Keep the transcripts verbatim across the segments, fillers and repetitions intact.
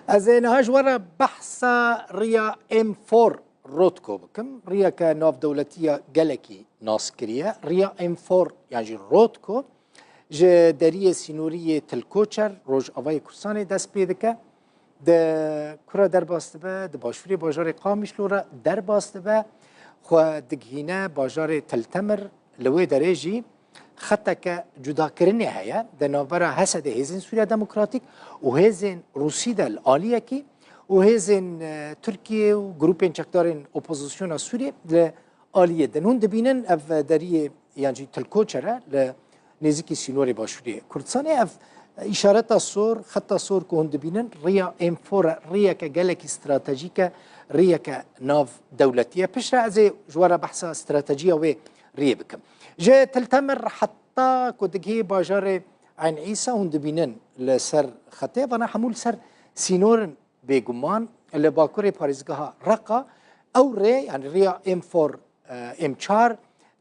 Ez ê niha ji we re behsa riya M four Rotko bikim. Riyeke navdewletî ya gelekî naskirî ye. Riya M four yan jî Rotko ji deriyê sînorî yê Tilkoçer, Rojavayê Kurdistanê dest pê dike. Di kura derbas dibe, di başûrê bajarê Qamişlo re derbas dibe, xwe digihîne bajarê Tiltemir, li wê derê jî xeteke cudakirinê heye di navbera H S D, Hêzên Sûriya Demokratîk û hêzên Rûsî de li aliyekî û hêzên, e, Tirkiyê û grûpên çekdarên opozisyona Sûriyê li aliyê din. Hûn dibînin ev deriyê yan jî Tilkoçer e li nêzîkî sînorê başûrê Kurdistanê. Ev îşareta sor, xeta sor ku hûn dibînin, riya M four e, riyeke gelekî stratejîk e, riyeke nav dewletî ye. Piştre ez ê ji we re behsa stratejiya wê riyê bikim. Ji Tiltemir heta ku digihê bajarê Eyn Îsa hûn dibînin li ser xetê, vana hemû li ser sînorin bêguman li bakurê parêzgeha Reqa. Ew rê, yani riya M four, e, M çar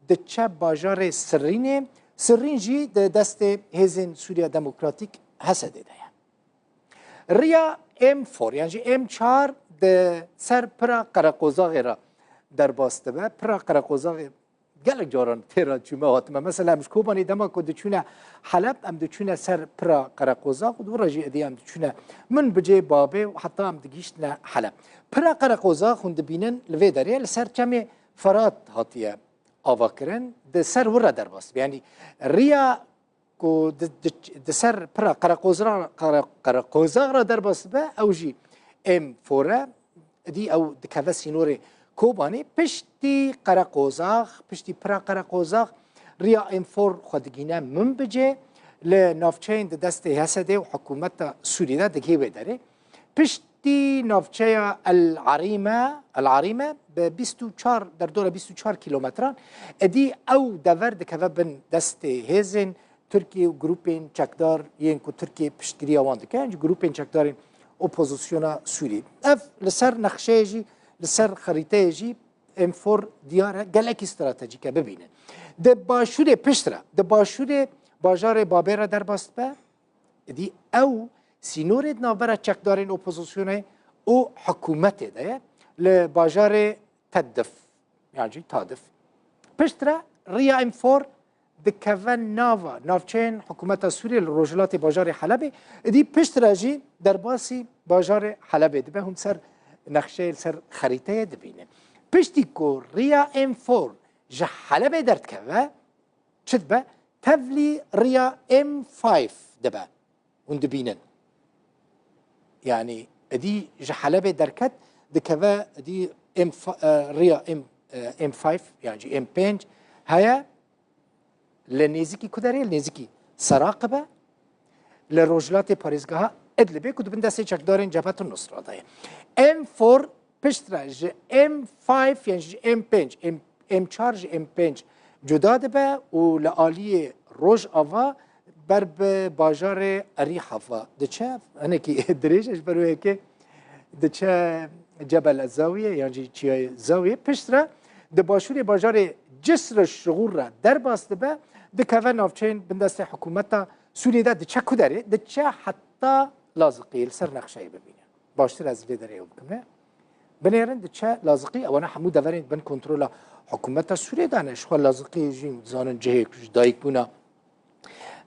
diçe bajarê Sirrînê. Sirrîn jî di destê Hêzên Sûriya Demokratîk, H S D, de ye. Riya M four, yan jî M çar di ser pira Qereqozaxê re derbas dibe. Pira Qereqozaxê gelek caran tê re çûme hatime. Mesela em ji Kobanê dema ku diçûne Heleb, em diçûne ser pira Qereqozax û dû re jî êdî em diçûne Minbicê, Babê û heta em digihîştine Heleb. Pira Qereqozax hûn dibînin li vê derê li ser çemê Ferat hatiye avakirin, di ser wir re derbas dibe. Yanî riya ku di, di, di ser pira Qereqozra-, Qere-, Qereqozax re derbas dibe, ew jî M four e, dî ew dikeve sînorê Kobanê. Piştî Qereqozax, piştî pira Qereqozax, riya M four xwe digihîne Minbicê, li navçeyên di destê H S D û hikûmeta Sûrî de digihê wê derê. Piştî navçeya El Arîme, El Arîme bi bîst û çar, derdora bîst û çar kîlometran, êdî ew dever dikeve bin destê hêzên Tirkiyê û grûpên çekdar yên ku Tirkiye piştgiriya wan dike, yan jî grûpên çekdarên opozisyona Sûrî. Ev li ser nexşeyê jî, li ser xerîteyê jî M four diyar e, gelekî stratejîk e, bibînin. Di başûrê piştre, di başûrê bajarê Babê re derbas dibe, êdî ew sînorê di navbera çekdarên opozisyonê û hikûmetê de ye, li bajarê Teddif, yan jî Tadif. Piştre riya M four dikeve nava navçeyên hikûmeta Sûriyê li rojhilatê bajarê Helebê, êdî piştre jî derbasî bajarê Helebê dibe. Hûn ser nexşeyê, li ser xerîteyê dibînin. Piştî ku riya M four ji Helebê derdikeve, çi dibe? Tevlî riya M five dibe. Hûn dibînin. Yanî êdî ji Helebê derket, dikeve êdî M, e, riya M, e, M five, yan jî M pênc heye, li nêzîkî ku derê, li nêzîkî Seraqib e, li rojhilatê parêzgeha Idlibê ku di bin destê çekdarên Cebhetul Nusra de ye. M four piştre ji M five yan ji M pênc, M, M çar ji M pênc cuda dibe û li aliyê rojava ber bi bajarê Erîha ve diçe. Hinekî dirêj e, ji ber wê yekê diçe Cebel Zawiye yan jî Çiyayê Zawiye. Piştre di başûrê bajarê Cisr Şixûr re derbas dibe, dikeve navçeyên bindestê hikûmeta Sûriyê de, diçe ku derê? Diçe heta Laziqiyê, li ser nexşeyê bibîne. Baştir ez vê derê ew bikim. Binêrin diçe Laziqî, ewana hemû deverên bin kontrola hikûmeta Sûriyê de ne. Ji xwe Laziqî jî dizanin cihê ku ji dayikbûna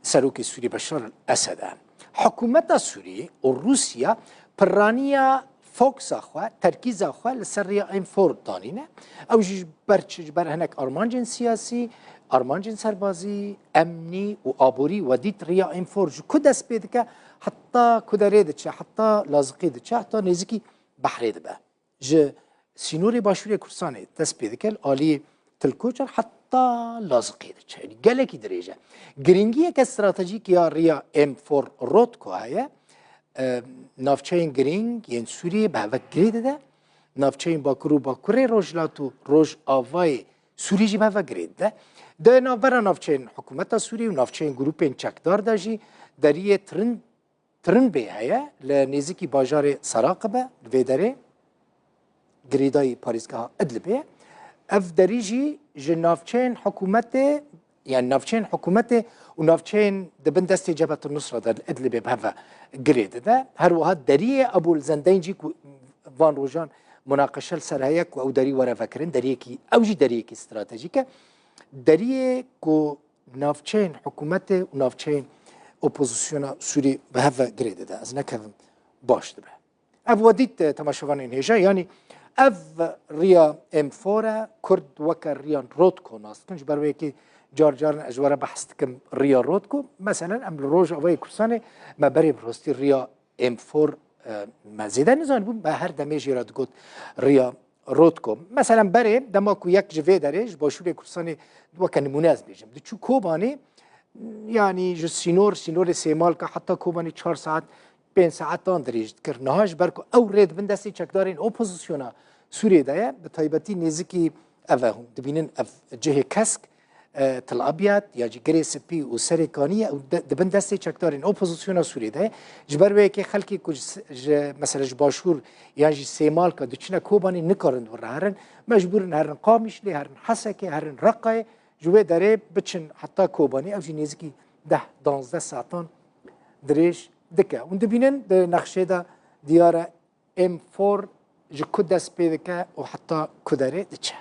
Serokê Sûrî Beşar el-Esed e. Hikûmeta Sûrî û Rûsya piraniya fokusa xwe, terkîza xwe li ser riya M four danîne. Ew jî ji ber çi? Ji ber hinek armancên siyasî, armancên serbazî, emnî û aborî. We dît riya M four ji ku dest pê dike, heta ku derê diçe, heta Laziqî diçe, heta nêzîkî behrê dibe. Ji sînorê başûrê Kurdistanê dest pê dike, li aliyê Tilkoçer heta Laziqê diçe. Yanî gelekî dirêj e. Girîngiyeke stratejîk ya riya M four Rotko heye. E, navçeyên girîng yên Sûriyê bi hev ve girê dide. Navçeyên Bakur û Bakurê Rojhilat û Rojavayê Sûrî jî bi hev ve girê dide. Di navbera navçeyên hikûmeta Sûrî û navçeyên grûpên çekdar de jî deriyê Tirin, Tirinbê heye, li nêzîkî bajarê Seraqib e, li vê derê girêdayî parêzgeha Idlibê ye. Ev derî jî ji navçeyên hikûmetê Yani navçeyên hikûmetê û navçeyên di bin destê Cebhet Nusra de li Idlibê bi hev ve girê dide. Her wiha deriyê Ebûl Zendeyn jî ku van rojan munaqeşe li ser heye ku ew derî were vekirin, deriyekî, ew jî deriyekî stratejîk e. Deriyê ku navçeyên hikûmetê û navçeyên opozisyona Sûrî bi hev ve girê dide. Ez nekevim baş dibe. Ev we dît, e, temaşevanên hêja, yanî ev riya M four e, Kurd weke riya Rotko nas dikin. Ji ber wê yekê car caran ez ji we re behs dikim riya Rotko. Meselen em li Rojavayê Kurdistanê me berê bi rastî riya M four, e, me zêde nizanibû, me her demê jê re digot riya Rotko. Meselen berê dema ku yek ji vê derê ji Başûrê Kurdistanê weke nimûne ez bêjim, diçû Kobanê, yanî ji sînor, sînorê Sêmalka heta Kobanê çar saet, pênc saetan dirêj dikir. Niha ji ber ku ew rê di bin destê çekdarên opozisyona Sûriyê de ye, bi taybetî nêzikî ev e hûn dibînin ev cihê kesk, e, Til Abyad ya jî Girê Spî û Serê Kanî ye û de, di bin destê çekdarên opozisyona Sûriyê de ye. Ji ber wê yekê xelkê ku ji, ji, mesela ji Başûr yan jî Sêmalka diçine Kobanê nikarin wir re herin. Mecbûr in herin Qamîşlê, herin Hesekê, herin Reqayê. Ji wê derê biçin heta Kobanê, ew jî nêzikî deh danzdeh saetan dirêj dike. Hûn dibînin di nexşê de diyar e M four ji ku dest pê dike û heta ku derê diçe.